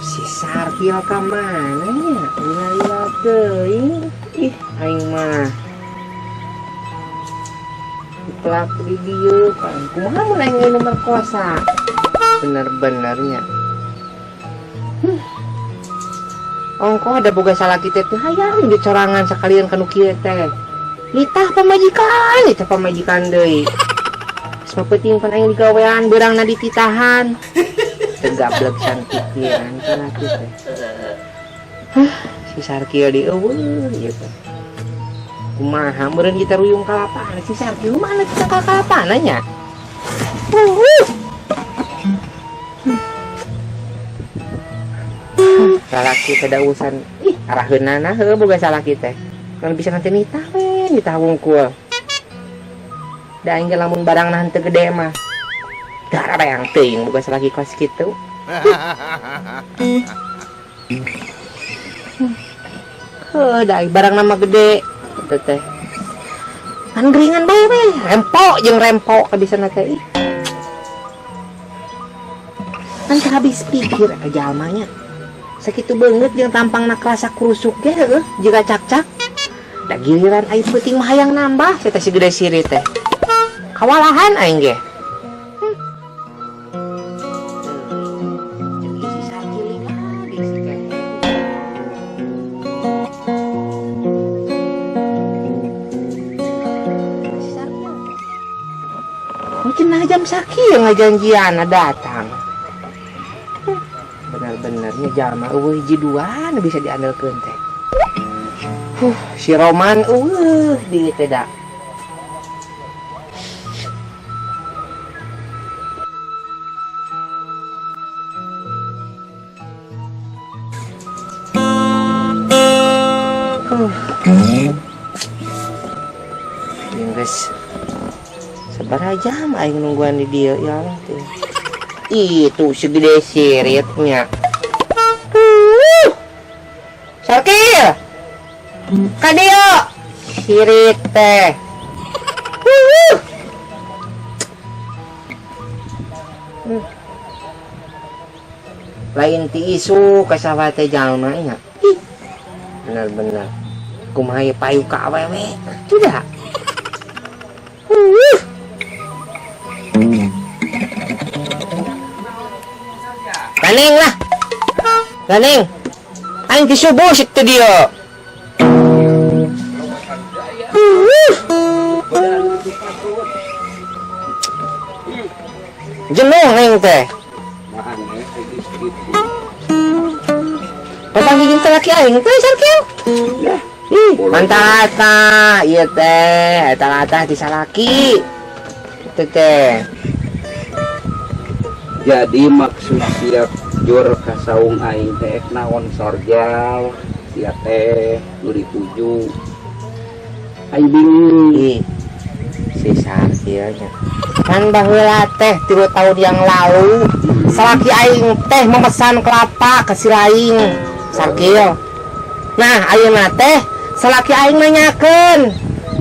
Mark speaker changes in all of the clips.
Speaker 1: Si Sarkil ka mana nya? Lila-lila teuing. Ih, aing mah. Dipelak di dieu kan. Kumaha mun aing nu merkosa? Bener-benernya. Ongkoh ada boga salaki teh teu hayang dicorangan sakalian kanu kieu teh. Nitah pamajikan deui. Geus mah peuting pan aing digawean beurangna dititahan. Tegablek san pikiran salaki teh. Huh, si Sarkil di eueuh ieu teh. Kumaha meureun kita ruyung kalapana si Sarkil mana kita ka kalapana nya? Salaki teh da urusan ih araheunana heuh boga salaki teh. Kan bisa nanti nitah we, nitah wungkul. Da aing ge lamun barangna henteu gede mah. Darah yang teuing boga salaki kos kitu. Heuh, da barang nama gede teh teh. Kan geringan bae we, rempo jeung rempo kabisana teh. Kan teu habis pikir eta jalmanya. Sakitu beungeut jeung tampangna kerasa kurusuk ge heueuh, jiga cakcak. Da giliran aing peuting mah hayang nambah, eta si gede siri teh. Kawalahan aing ge. Cenah jam sakieu ngajanjian datang. Bener-benernya jalma eueuh hiji dua nu bisa diandalkeun teh. Huh, si Roman eueuh di teh da. Geus sabaraha jam aing nungguan di dieu ya Allah teh. Itu segede siritnya. Sarkil. Ka dieu sirit teh. Lain ti isu ka sawah teh jalma nya. Ih. Bener-bener. Kumaha ieu payu ka awewe? Tidak. Ganeng lah. Ganeng. Aing ti subuh sik teh dieu. Jenuh aing teh. Papanggih jeung salaki aing teh Sarkil. Ih, mantap ta ieu teh, eta latah ti salaki. Teh teh.
Speaker 2: Jadi maksud sia jur ka saung aing teh naon sorjal sia teh nu dituju. Aing bingung.
Speaker 1: Ih, si Sarkil nya. Kan baheula teh 3 tahun yang lalu salaki aing teh memesan kelapa ke si laing Sarkil. Nah, ayeuna teh salaki aing nanyakeun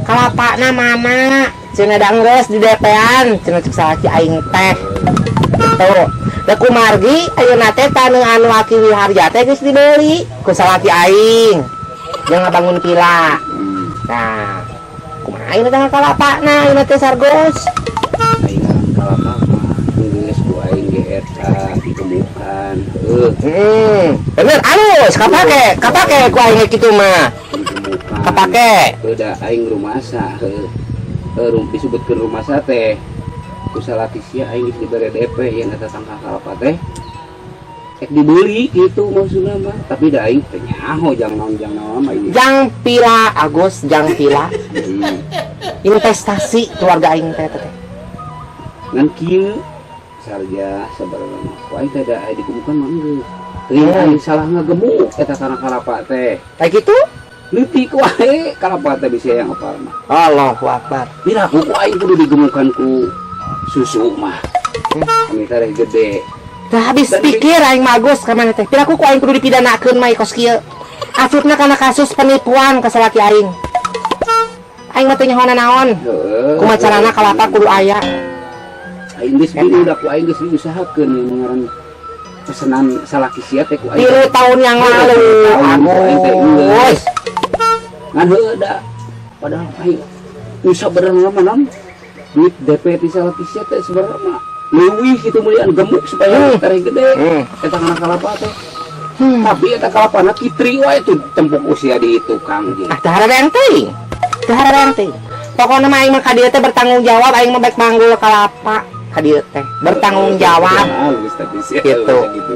Speaker 1: kalapana mana? Cenah da enggeus di DP-an, cenah cek salaki aing teh. Tuh. Da kumargi ayeuna teh taneuh anu Aki Wiharja teh geus dibeli ku salaki aing. Jeung ngabangun vila. Nah, kumaha Ayeuna tangkal kalapa na ayeuna teh, Sargos.
Speaker 2: Aing kalapa mah geus ku aing ge eta ditemukan. Heuh.
Speaker 1: Bener alus, kapake, kapake ku aing kitu mah.
Speaker 2: Ditemukan.
Speaker 1: Kapake.
Speaker 2: Heuh, da aing rumasa heuh. Heuh, disebutkeun rumasa teh. Ku salaki sia aing geus dibere DP yang eta tangkal kalapa teh. Ek dibeli gitu maksudna mah, tapi da aing teh nyaho jang naon mah ini.
Speaker 1: Jang pila, Agus, jang pila. Investasi keluarga aing teh teh.
Speaker 2: Ngan kieu sarja sabarana mah. Ku aing teh da aya ditemukan mah geus. Teuing aing salah ngagemuk eta tanah kalapa teh.
Speaker 1: Kayak gitu?
Speaker 2: Leutik wae kalapa teh bisa yang apa mah.
Speaker 1: Allahu Akbar.
Speaker 2: Piraku ku aing kudu digemukan ku susu mah. Kami teh gede.
Speaker 1: Teu habis pikir aing mah, Agus, ka maneh teh. Piraku ku aing kudu dipidanakeun mah kos kieu. Asupna kana kasus penipuan ka salaki aing. Aing mah teu nyaho naon.
Speaker 2: Heeh.
Speaker 1: Kumaha carana kalapa kudu aya.
Speaker 2: Aing geus bingung da ku aing geus diusahakeun ngaran pesenan salaki sia teh ku aing.
Speaker 1: 3 tahun yang lalu,
Speaker 2: Tahun ku aing teh
Speaker 1: Agus.
Speaker 2: Geus. Ngan heueuh da padahal aing nu sabenerna mah naon duit DP ti salaki sia teh sebenarnya mah leuwih gitu meulian gemuk supaya tereh gede. Eta kana kalapa teh. Tapi eta kalapana kitri wae tuh tempuk usia di tukang jeung.
Speaker 1: Ah, teu harareng teuing. Teu harareng teuing. Pokokna mah aing mah ka dieu teh bertanggung jawab, aing mah baik manggul kalapa ka dieu teh. Bertanggung jawab.
Speaker 2: Halus tapi sia
Speaker 1: Gitu.
Speaker 2: gitu.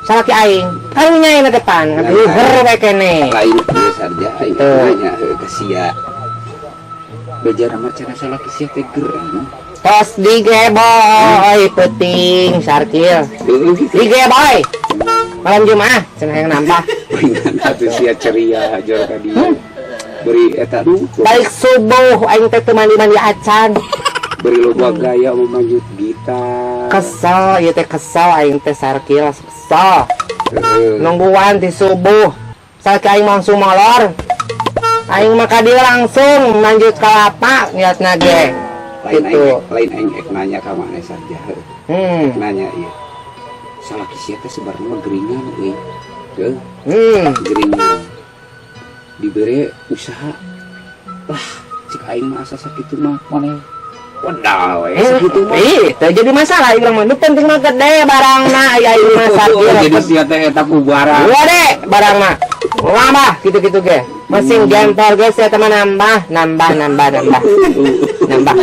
Speaker 1: Salaki aing. Karunya ini depan, luhur we kene.
Speaker 2: Lain ieu sarja aing
Speaker 1: Tuh.
Speaker 2: Nanya heuh ka sia. Bejar mah cara salaki sia teh gerang.
Speaker 1: Tos digeboy peuting, Sarkil.
Speaker 2: Heueuh gitu.
Speaker 1: Digeboy. Malam Jumat cenah yang nambah.
Speaker 2: Ingat atuh sia ceria jor ka dieu. Beri eta duh,
Speaker 1: Balik subuh aing teh teu mandi-mandi acan.
Speaker 2: Beri loba gaya memanjut gitar.
Speaker 1: Kesel ieu teh, kesel aing teh, Sarkil, kesel.
Speaker 2: Heeh.
Speaker 1: Nungguan di subuh. Salaki aing langsung molor. Aing mah ka dieu langsung lanjut kalapa niatna ge.
Speaker 2: Lain
Speaker 1: Gitu.
Speaker 2: aing lain aing ek nanya ka maneh saja. Nanya ieu. Salaki sia teh sebenarnya mah geringan euy. Heuh, geringan. Dibere usaha lah cek aing mah asa sakitu mah maneh wedal we sakitu mah.
Speaker 1: Ih, teu jadi masalah ieu mah. Nu penting mah gede barangna aya aing mah, Sarkil.
Speaker 2: Jadi sia teh eta ku barang.
Speaker 1: Gede barangna. Nambah gitu-gitu ge. Mesin gempor ge sia teh mah nambah, nambah, nambah, nambah. Nambah.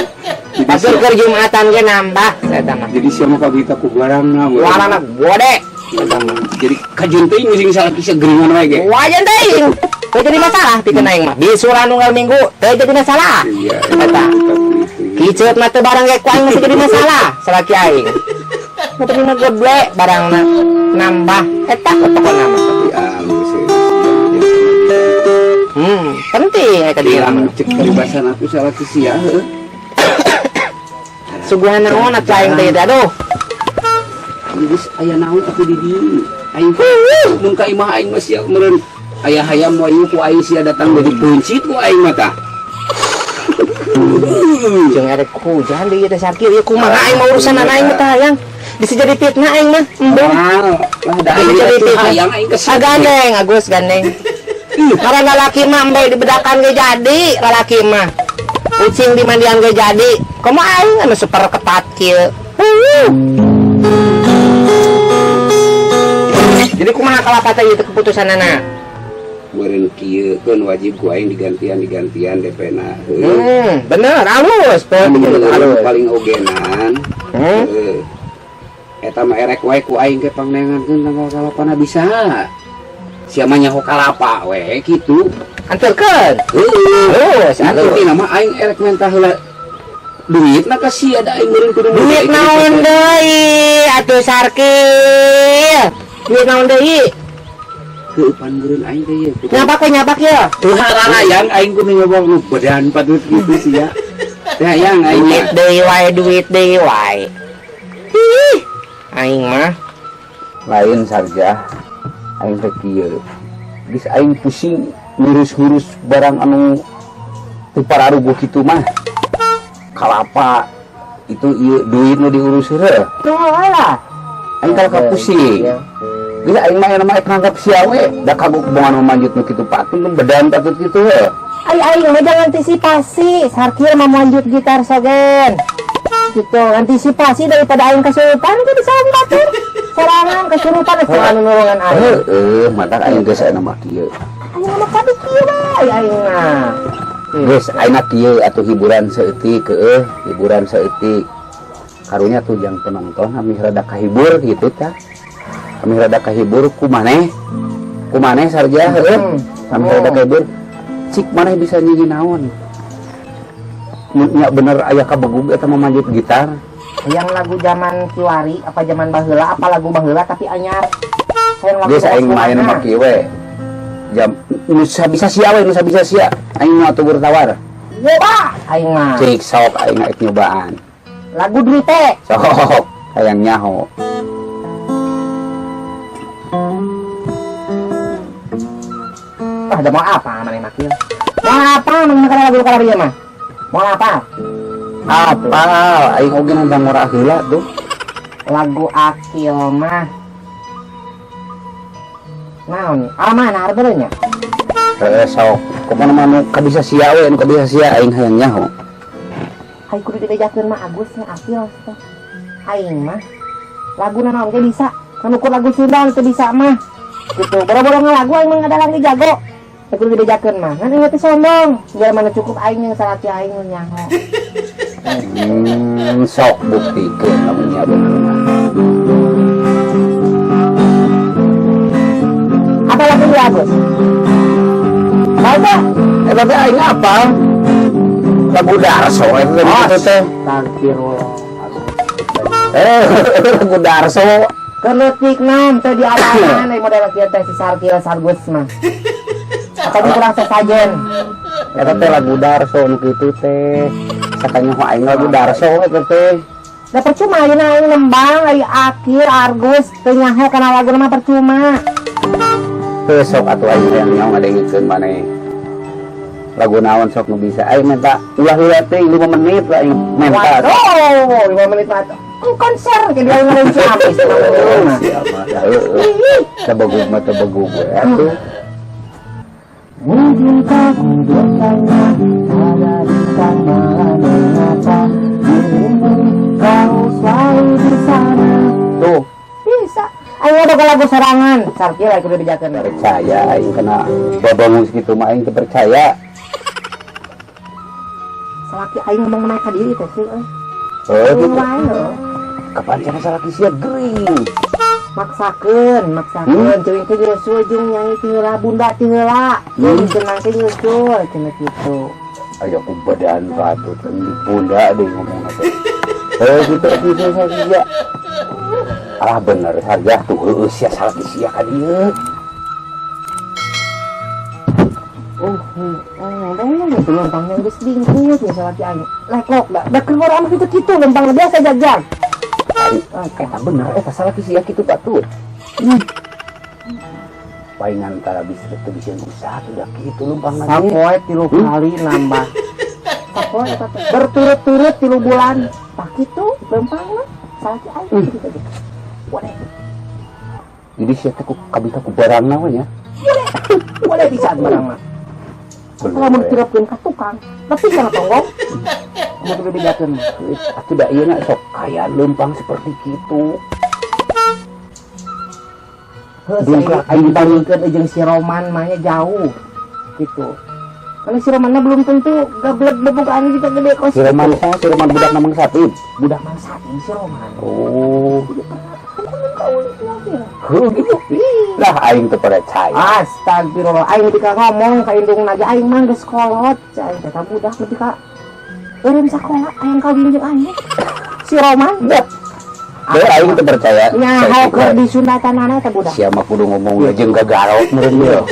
Speaker 1: Pasur keur Jumatan ge nambah saya mah.
Speaker 2: Jadi sia mah kabita ku barangna.
Speaker 1: Warna gede. Eta mah.
Speaker 2: Jadi kajeun teuing sing salaki sia geringan we ge.
Speaker 1: Wajan teuing. Teu jadi masalah pikeun aing mah. Bisuran unggal minggu teu jadi masalah.
Speaker 2: Iya.
Speaker 1: Eta. Kicut mah teu barang ge ku aing masih jadi masalah salaki aing. Nu penting mah geble barangna nambah eta pokona mah.
Speaker 2: Tapi alus sih.
Speaker 1: Penting eta dia
Speaker 2: Bilang
Speaker 1: mah.
Speaker 2: Cek paribasan aku salaki sia heuh.
Speaker 1: Suguhan naon atuh aing teh aduh.
Speaker 2: Geus aya naon atuh di dieu. Aing mun ka imah aing mah sia meureun aya hayam wayu ku aing sia datang jadi peuncit ku aing mah tah.
Speaker 1: Jeung erek hujan deui teh, Sarkil, ieu kumaha aing mah urusan aing mah tah hayang. Bisa jadi fitnah aing mah. Embung.
Speaker 2: Lah lah da aing
Speaker 1: Bisa jadi
Speaker 2: atuh
Speaker 1: fitnah.
Speaker 2: Hayang aing kesel.
Speaker 1: Ah, gandeng, Agus, gandeng. Karena lalaki mah embe dibedakan ge jadi lalaki mah. Ucing di mandian ge jadi. Komo aing anu super ketat kieu. Huh. Jadi kumaha kalapa teh ieu teh keputusanana?
Speaker 2: Meureun kieu keun wajib ku aing digantian digantian DP-na. Heuh.
Speaker 1: Bener, halus,
Speaker 2: Bener,
Speaker 1: halus.
Speaker 2: Paling ogenan. Heuh. Eta mah erek wae ku aing ge pangneangankeun tangkal kalapana bisa. Sia mah nyaho kalapa we kitu.
Speaker 1: Anterkeun.
Speaker 2: Heuh.
Speaker 1: Halus,
Speaker 2: Nah,
Speaker 1: halus.
Speaker 2: intina mah aing erek menta heula duit na ka sia da aing meureun kudu
Speaker 1: Duit naon deui atuh, Sarkil? Duit naon deui?
Speaker 2: Keupan meureun aing teh ieu.
Speaker 1: Nyapak we nyapak ya.
Speaker 2: Teu hararayang aing kudu nyoba nu bedan patut gitu sia. Teh hayang aing
Speaker 1: Duit
Speaker 2: mah.
Speaker 1: Deui wae, duit deui wae. Ih, aing mah
Speaker 2: Lain sarja aing teh kieu. Geus aing pusing ngurus-ngurus barang anu teu pararuguh kitu mah. Kalapa itu ieu duit nu diurus heueuh.
Speaker 1: Tuh lah.
Speaker 2: Aing kalah ka pusing. Geus aing mah mah nangkap sia we, da kagok bongan memanjut nu kitu patut nu bedan patut kitu heuh.
Speaker 1: Ai aing mah jangan antisipasi, Sarkil mah lanjut gitar sogen. Gitu, antisipasi daripada aing kesurupan kudu disawang batur. Sorangan kesurupan geus anu nulungan aing.
Speaker 2: Heeh, matak aing geus aya mah kieu.
Speaker 1: Aing mah kabeh kieu bae aing mah.
Speaker 2: Geus ayeuna kieu atuh hiburan saeutik heueuh, hiburan saeutik. Karunya tuh jang penonton amih rada kahibur gitu tah. Amih rada kahibur ku maneh. Ku maneh sarja heueuh. Amih rada kahibur. Cik maneh bisa nyanyi naon? Mun nya bener aya kabegug eta mah manjut gitar.
Speaker 1: Yang lagu zaman kiwari apa zaman baheula apa lagu baheula tapi anyar. Hayang lagu
Speaker 2: Geus aing mah ayeuna mah kieu we. Jam nu bisa sia we, nu bisa sia. Aing mah atuh tawar.
Speaker 1: Nyoba aing mah.
Speaker 2: Cik sok aing rek nyobaan.
Speaker 1: Lagu Drite.
Speaker 2: Sok hayang nyaho.
Speaker 1: Ah, ada mau apa maneh mah kieu? Mau apa maneh mah lagu kana ieu mah? Mau apa?
Speaker 2: Apal, aing oge nandang ngora heula tuh.
Speaker 1: Lagu Akil mah. Naon? Ah, mana hareupeun nya?
Speaker 2: Heeh, sok. Kumaha mah nu kabisa sia we, nu kabisa sia aing hayang nyaho.
Speaker 1: Aing kudu dibejakeun mah Agus nya Akil teh. Aing mah lagu naon ge bisa. Kan ukur lagu Sunda teu bisa mah. Gitu. Boro-boro ngalagu aing mah ngadalang ge jago. Teu kudu dibejakeun mah. Ngan ieu teh sombong. Biar mana cukup aing yang salaki aing nu nyaho.
Speaker 2: Sok buktikeun lamun nya bener mah.
Speaker 1: Apa lagu dia Agus? Apa?
Speaker 2: Eta teh aing apal. Lagu Darso eta teh kitu teh.
Speaker 1: Astagfirullah.
Speaker 2: Lagu Darso.
Speaker 1: Keletik nam teh di awalan ai model kieu teh si Sarkil Sargus mah. Atau kurang sesajen.
Speaker 2: Eta teh lagu Darso nu kitu teh. Sakanya ho aing lagu Darso eta teh.
Speaker 1: Da percuma ayeuna aing nembang ai Akil Argus teu nyaho kana lagu mah percuma.
Speaker 2: Teu sok atuh aing hayang nyaho ngadengikeun maneh. Lagu naon sok nu bisa aing minta ulah heula teh 5 menit lah aing minta.
Speaker 1: Waduh, 5 menit mah konser ke dia ngeureun Ciamis 5 menit mah.
Speaker 2: Siapa? Heeh. Tebegug mah tebegug we atuh.
Speaker 1: Mungkinkah ku bertanya pada bintang malam mengapa dirimu kau selalu di sana.
Speaker 2: Tuh.
Speaker 1: Bisa. Ayo boga lagu sorangan. Sarkil aing kudu dijakeun.
Speaker 2: Percaya aing kena babangus kitu mah aing teu percaya.
Speaker 1: Salaki aing ngomong naik ka diri teh sih euy.
Speaker 2: Heuh gitu.
Speaker 1: Wae heuh.
Speaker 2: Kapan cenah salaki sia gering.
Speaker 1: Maksakeun, maksakeun ceuing teh nyusul jeung nyai ti heula bunda ti heula. Ceuing cenah teh nyusul cenah kitu.
Speaker 2: Aya ku badan batu teh bunda deui ngomongna teh. Heuh kitu kitu salaki sia. Alah bener saja tuh heueuh sia salaki sia ka dieu.
Speaker 1: Gitu lempangnya geus bingkut ya salaki aing. Leklok da, da keur ngora mah kitu-kitu lempang biasa jagjag.
Speaker 2: Eta bener eta salaki sia kitu batur. Palingan tara bisa teu bisa usaha udah kitu lempang lagi.
Speaker 1: Sapoe 3 kali nambah. Sapoe eta teh berturut-turut 3 bulan. Tah kitu lempangna salaki aing kitu teh. Boleh.
Speaker 2: Jadi sia teh ku kabita ku barangna we nya.
Speaker 1: Boleh. Boleh bisa barang mah. Kalau mau ditirapkeun ka tukang, tapi jangan tonggong. Mau dibejakeun.
Speaker 2: Atuh da ieu na sok kaya lempang seperti kitu.
Speaker 1: Heuh, aing dibandingkeun jeung si Roman mah nya jauh. Gitu. Karena si Romannya belum tentu gablek bebogaan kita gede kos.
Speaker 2: Si Roman sama si Roman budak Mang Satib.
Speaker 1: Budak Mang Satib si Roman.
Speaker 2: Oh. Heuh gitu. Lah aing teu percaya.
Speaker 1: Astagfirullah, aing nepi ka ngomong ka indung naga aing mah geus kolot. Aing teh budak nepi ka eureun sakola aing kawin jeung aing. Si Roman.
Speaker 2: Heuh aing teu percaya.
Speaker 1: Nyaho keur disundatanana teh budak.
Speaker 2: Sia mah kudu ngomong jeung gagarot meureun ieu.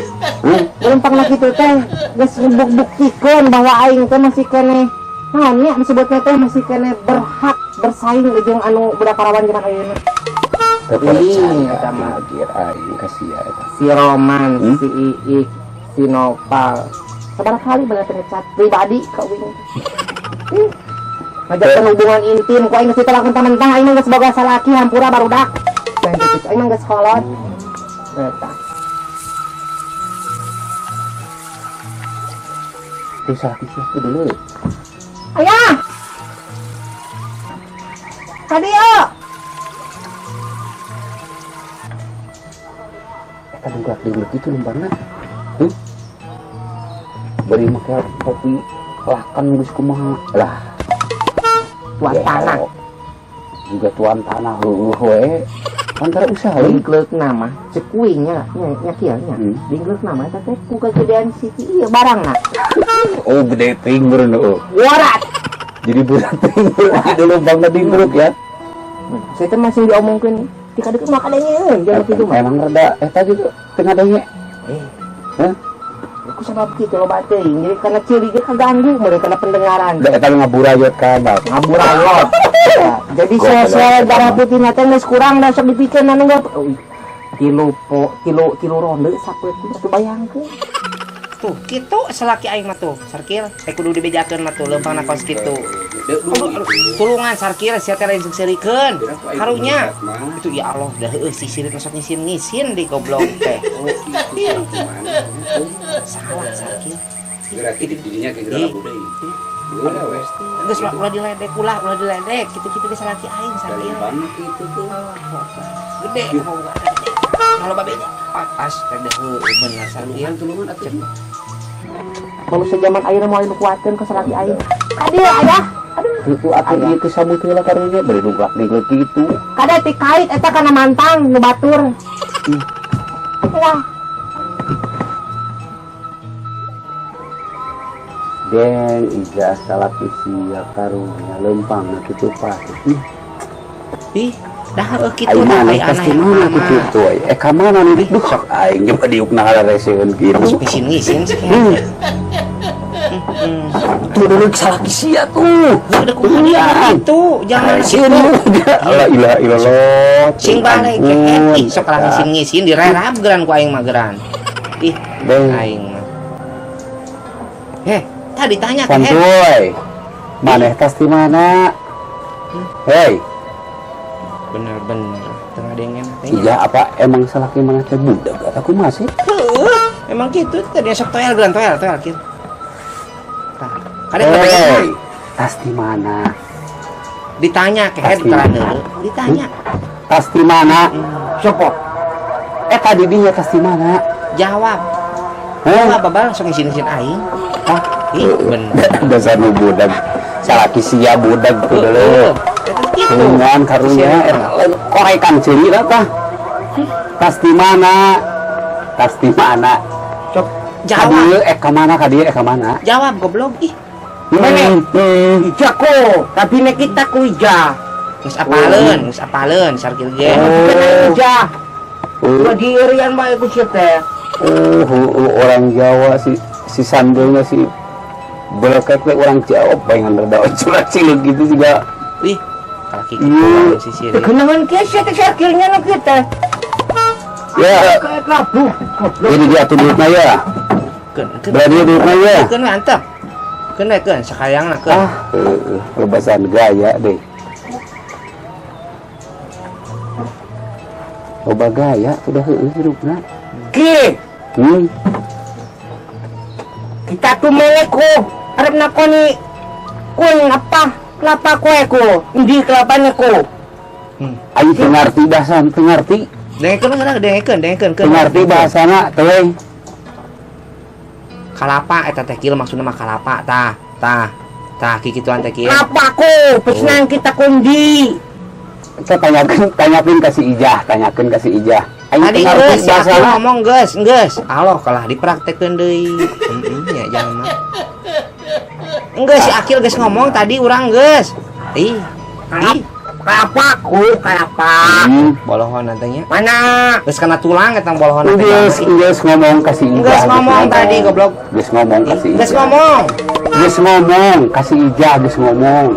Speaker 1: Lempang kitu teh geus ngebuk-buktikeun bahwa aing teh masih keneh naon nya disebutna teh masih keneh berhak bersaing jeung anu budak parawan zaman ayeuna.
Speaker 2: Teu percaya eta mah aing ka sia eta.
Speaker 1: Si Roman, si Iik, si Nopal. Sabaraha kali bener teh ngecat pribadi ka uing. Ngajakeun hubungan intim ku aing geus ditolak mentah-mentah aing mah geus boga salaki hampura barudak. Teh kitu aing mah geus kolot. Eta.
Speaker 2: Itu salaki sia tuh dulu.
Speaker 1: Ayah. Tadi yo.
Speaker 2: Eta dungkrak dingklek itu lempangna. Huh? Bari make topi lakan geus kumaha. Lah,
Speaker 1: Tuan tanah.
Speaker 2: Juga tuan tanah heueuh we. Antara usaha
Speaker 1: Dingklek nama cek kuing nya nya kieu nya. Dingklek nama eta teh ku kagedean si ieu barangna.
Speaker 2: Oh, gede teuing meureun heueuh.
Speaker 1: Warat.
Speaker 2: Jadi berat teuing di lubangna dingklek ya.
Speaker 1: Saya teh masih diomongkeun ti kadeukeut mah kadengeun jangan kitu mah.
Speaker 2: Emang rada eta gitu teu ngadenge. Hah?
Speaker 1: Aku sabab kitu loba teuing jadi kana ceuli ge kaganggu meureun kana pendengaran.
Speaker 2: Da eta ngaburayot ka bab.
Speaker 1: Ngaburayot. Jadi sel-sel darah putih teh geus kurang da sok dipikeun anu tilu po tilu tilu ronde sapeuteuh atuh bayangkeun. Tuh kitu salaki aing mah tuh Sarkil teh kudu dibejakeun mah tuh leumpangna kos kitu. Tulungan Sarkil sia teh lain seurikeun. Karunya. Itu ya Allah dah heueuh si sirit masuk ngisin-ngisin di goblok teh. Salah Sarkil.
Speaker 2: Berarti di dirinya ke gerak deui.
Speaker 1: Geus ulah diledek ulah diledek kitu-kitu ge salaki aing Sarkil.
Speaker 2: Kitu tuh.
Speaker 1: Gede kalau babenya atas teh heueuh bener Sarkil.
Speaker 2: Tulungan atuh.
Speaker 1: Kalau sejaman ayeuna moal nu kuateun ka salaki aing. Ka dieu ayah. Aduh.
Speaker 2: Itu atuh ieu teh sabut heula karunya bari dungkrak dingklek kitu.
Speaker 1: Kada ti kait eta kana mantang nu batur. Wah.
Speaker 2: Deng ijah salaki sia karunya leumpang kitu pasti.
Speaker 1: Ih, dah heueuh kitu
Speaker 2: Aing
Speaker 1: dah
Speaker 2: mana
Speaker 1: ai
Speaker 2: pasti
Speaker 1: aneh
Speaker 2: mana kitu tuh. Ka mana nih? Duh, sok aing ge diukna harareseun kitu.
Speaker 1: Ngisin-ngisin sih.
Speaker 2: Tuh dulu salaki sia tuh.
Speaker 1: Udah kumaha dia kitu, jangan
Speaker 2: Sieun La ilaha illallah.
Speaker 1: Sing balik kehet ih sok kalah ngisin-ngisin direrab geran ku aing mah geran. Ih, aing mah. Tadi tanya kehet.
Speaker 2: Santuy. Maneh tas di mana? Hei.
Speaker 1: Bener-bener tengah dengen.
Speaker 2: Iya apa emang salaki maneh teh budak atau kumaha sih?
Speaker 1: Heueuh, emang gitu tadi sok toel geran toel toel kieu. Tah, kada
Speaker 2: hey, tas di mana?
Speaker 1: Ditanya kehet terang ditanya.
Speaker 2: Tas di mana?
Speaker 1: Sopo?
Speaker 2: Tadi dia tas di mana?
Speaker 1: Jawab. Jawab babal sok ngisin-ngisin aing.
Speaker 2: Hah?
Speaker 1: Ih, bener.
Speaker 2: Dasar nu budak. Salaki sia budak tuh dulu. Tulungan karunya korekan ceuli lah tah. Tas di mana? Tas di mana?
Speaker 1: Sok jawab.
Speaker 2: Kadieu ka mana? Kadieu ka mana?
Speaker 1: Jawab goblok ih.
Speaker 2: Mana?
Speaker 1: Ija ko, tapi nek kita ku ija. Geus apaleun Sarkil ge. Ija. Oh, di irian bae ku sia teh.
Speaker 2: Oh, orang Jawa si sandalnya si belekek teh orang Jawa bayangan rada curah ciluk gitu juga.
Speaker 1: Ih, kaki kitu si sirik.
Speaker 3: Kenalan kieu sia teh Sarkilnya nu kieu teh.
Speaker 2: Ya.
Speaker 3: Labuh.
Speaker 2: Ini dia tuh duitna ya.
Speaker 1: Keun.
Speaker 2: Berani duitna ya.
Speaker 1: Keun we antep. Keun we keun sakayangna keun.
Speaker 2: Ah, lebasan gaya deh. Loba gaya sudah heueuh hirupna.
Speaker 3: Ki. Kita tuh meleko arep nakoni kun apa kelapa koe ku endi kelapane ku.
Speaker 2: Aing teu ngarti bahasa teu ngarti.
Speaker 1: Dengekeun heula dengekeun dengekeun
Speaker 2: teu ngarti bahasana teh.
Speaker 1: Kalapa eta teh kieu maksudna mah kalapa tah tah tah kikituan teh kieu.
Speaker 3: Kelapa ku pesenan kita kundi.
Speaker 2: Kita tanyakeun ka si Ijah, tanyakeun ka si Ijah. Aing
Speaker 1: Tadi
Speaker 2: teu ngarti
Speaker 1: geus si Akil
Speaker 2: bahasana.
Speaker 1: ngomong geus, geus. Allah kalah dipraktekeun deui. Heeh nya jangan mah. Geus si Akil geus ngomong tadi urang geus. Ih. Ih.
Speaker 3: Kelapa ku, kelapa.
Speaker 1: Bolohon nantinya.
Speaker 3: Mana?
Speaker 1: Geus kana tulang eta bolohon nanti.
Speaker 2: Geus geus ngomong ka si Ijah.
Speaker 1: Geus ngomong tadi goblok.
Speaker 2: Geus ngomong ka si Ijah.
Speaker 1: Geus ngomong.
Speaker 2: Geus ngomong ka si Ijah geus ngomong.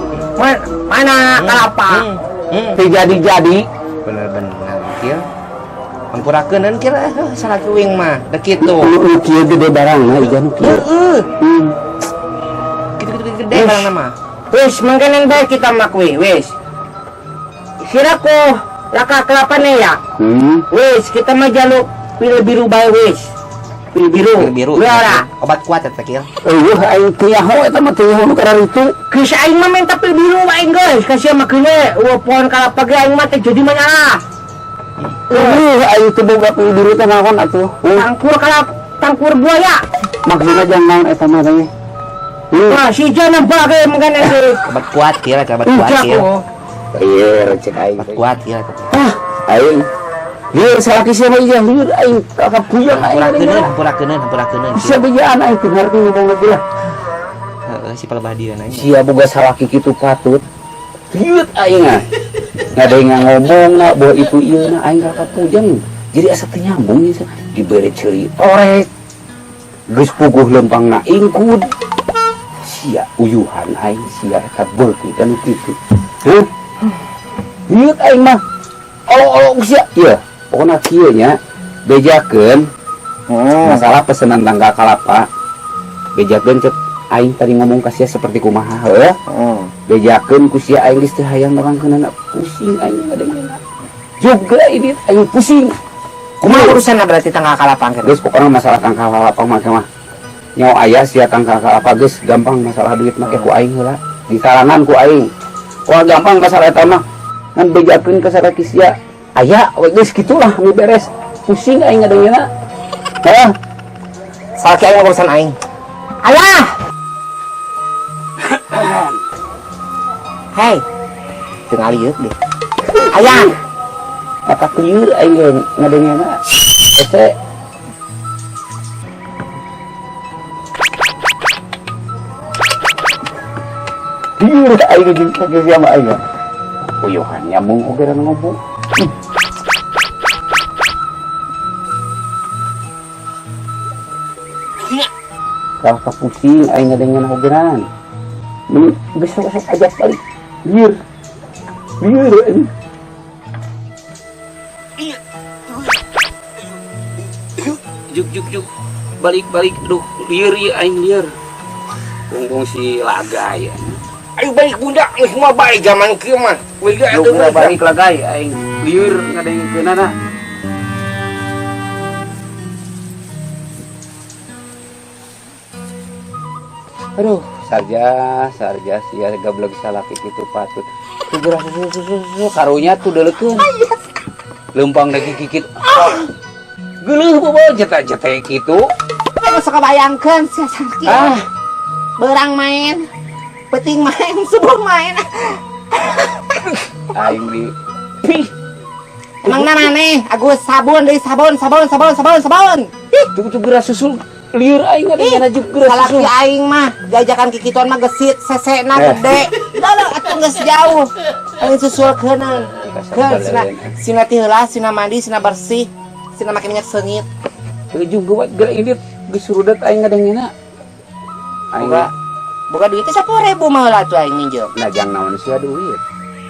Speaker 3: Mana kelapa?
Speaker 2: Teu jadi-jadi.
Speaker 1: Bener-bener kieu. Ampurakeun kieu salaki uing mah da kitu.
Speaker 2: Nu kieu gede barangna Ijah nu kieu.
Speaker 1: Heeh. Kitu-kitu gede barangna mah.
Speaker 3: Wis mangkenan bae kita mah kuwi, wis. Siraku laka kelapane ya. Wis kita mah jaluk pil biru bae wis.
Speaker 2: Pil biru.
Speaker 1: Pil biru.
Speaker 3: Ora.
Speaker 1: Obat kuat eta Kil.
Speaker 2: Eueuh aing teu nyaho eta mah teu nyaho nu kararitu.
Speaker 3: Geus aing mah minta pil biru aing geus. Ka sia mah geune eueuh pohon kalapa ge aing mah teh jadi manyalah.
Speaker 2: Eueuh aing teu boga pil biru teh naon atuh.
Speaker 3: Tangkur kalapa, tangkur buaya.
Speaker 2: Maksudna jang naon eta mah teh?
Speaker 3: Wah, si Jana bagai mungkin itu.
Speaker 1: Obat kuat Kil, eta obat kuat Kil.
Speaker 2: Lieur cek aing.
Speaker 1: Obat kuat Kil eta.
Speaker 2: Ah, aing. Lieur salaki sia mah ieu lieur aing kakak puyeng aing.
Speaker 1: Hampurakeun, hampurakeun, hampurakeun.
Speaker 2: Sia bejaan aing teu ngarti ngomong lagi lah.
Speaker 1: Heeh, si palebah dieuna nya.
Speaker 2: Sia boga salaki kitu patut. Lieur aing ah. Ngadeng ngomongna bahwa itu ieu na aing kakak puyeng. Jadi asa teu nyambung ieu dibere ceuli torek. Geus puguh lempangna ingkud. Sia uyuhan aing sia eta beuki kan kitu. Heuh. Lieur aing mah. Olo-olo sia. Ieu, pokona kieu nya bejakeun masalah pesenan tangga kalapa. Bejakeun cek aing tadi ngomong ka sia seperti kumaha heuh. Bejakeun ku sia aing geus teu hayang nerangkeunana pusing aing ngadengena. Juga ini aing pusing.
Speaker 1: Kumaha urusanna berarti tangga kalapa angkeun?
Speaker 2: Geus pokona masalah tangga kalapa mah mah. Nyawa aya sia tangga kalapa geus gampang masalah duit mah ku aing heula. Di kalangan ku aing. Wah gampang masalah eta mah. Ngan bejakeun ka salaki sia. Aya we geus kitulah nu beres. Pusing aing ngadengena. Hah?
Speaker 1: Salaki aing urusan aing.
Speaker 3: Alah. Hei.
Speaker 1: Teu ngalieuk deh.
Speaker 3: Ayah.
Speaker 2: Mata lieur aing ge ngadengena. Ese lieur aing jeung sia mah aing. Uyuhan nyambung oge ngomong. Kalau kapusing aing ngadengeun ogeran. Mun geus sok ajak balik. Lieur. Lieur aing. Juk juk juk. Balik balik aduh lieur ieu aing lieur. Punggung si lagai.
Speaker 1: Ayo balik bunda, geus mah balik zaman kieu mah. Wega
Speaker 2: atuh balik lagai aing lieur ngadengekeunana. Aduh, sarja, sarja sia gablek salaki kitu patut. Tuh geura susu karunya tuh deuleukeun. Leumpang lagi kikit. Geuleuh bobo jeta-jeta kitu.
Speaker 1: Ayo sok bayangkeun sia salaki.
Speaker 2: Ah,
Speaker 1: beurang main, peuting main, subuh main.
Speaker 2: Aing di pih.
Speaker 1: Emang maneh Agus sabun deui sabun sabun sabun sabun sabun.
Speaker 2: Ih, tuh geura susul lieur aing ngadengena juk geura
Speaker 1: Salaki
Speaker 2: susul.
Speaker 1: aing mah diajakan kikituan mah gesit sesena gede. Dalah atuh geus jauh. Aing susulkeunan. Keun sina sina ti heula sina mandi sina bersih sina make minyak seungit.
Speaker 2: Ujung geuwat geura indit geus rudet aing ngadengena. Aing
Speaker 1: boga duit teh 10.000 mah heula tuh aing minjem.
Speaker 2: Nah jang naon sia duit.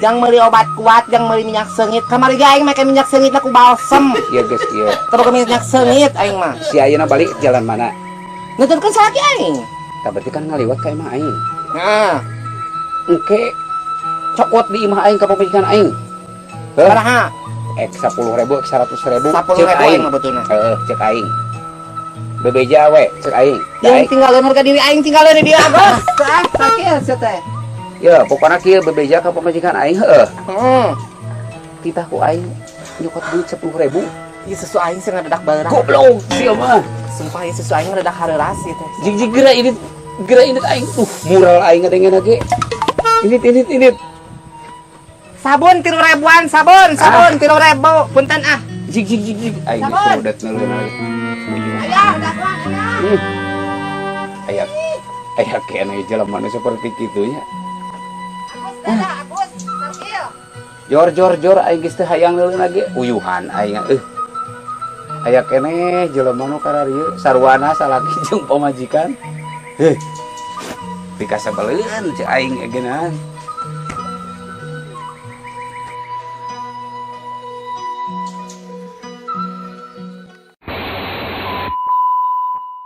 Speaker 1: Jang meuli obat kuat, jang meuli minyak seungit. Kamari ge aing make minyak seungit ku balsem.
Speaker 2: Iya geus ieu.
Speaker 1: Teu minyak seungit aing mah.
Speaker 2: Si ayeuna balik jalan mana?
Speaker 1: Nuturkeun salaki aing.
Speaker 2: Tah berarti kan ngaliwat ka imah aing.
Speaker 1: Heeh.
Speaker 2: Engke cokot di imah aing ka pamajikan aing. Heuh.
Speaker 1: Sabaraha?
Speaker 2: Ek 10.000, ek 100.000.
Speaker 1: 10.000 aing mah betulna.
Speaker 2: Heeh, cek aing. Bebeja we, cek aing.
Speaker 1: Yang tinggalin harga diri aing tinggalin di dia, Agus. Tah, sakit sia teh.
Speaker 2: Ya, pokokna kieu bebeja ka pamajikan aing heueuh.
Speaker 1: Heeh.
Speaker 2: Titah ku aing nyokot duit 10.000.
Speaker 1: Ieu susu aing sih ngadedak baeurang.
Speaker 2: Goblok sia mah.
Speaker 1: Sumpah ieu susu aing ngadedak hareuras ieu teh.
Speaker 2: Jig-jig geura indit aing. Mural aing ngadengena ge. Indit indit indit.
Speaker 1: Sabun 3.000-an, sabun, sabun 3.000. Punten ah.
Speaker 2: Jig jig jig jig. Aing geus rudet neuleun aing.
Speaker 1: Ayah, dagoan ayah.
Speaker 2: Aya aya keneh jelema nu seperti kitu nya.
Speaker 1: Agus, Sarkil.
Speaker 2: Jor jor jor aing geus teu hayang neuleun lagi. Uyuhan aing euh. Aya keneh jelema nu kararieu sarwana salaki jeung pamajikan. Heuh. Pikasabeleun cek aing egenan.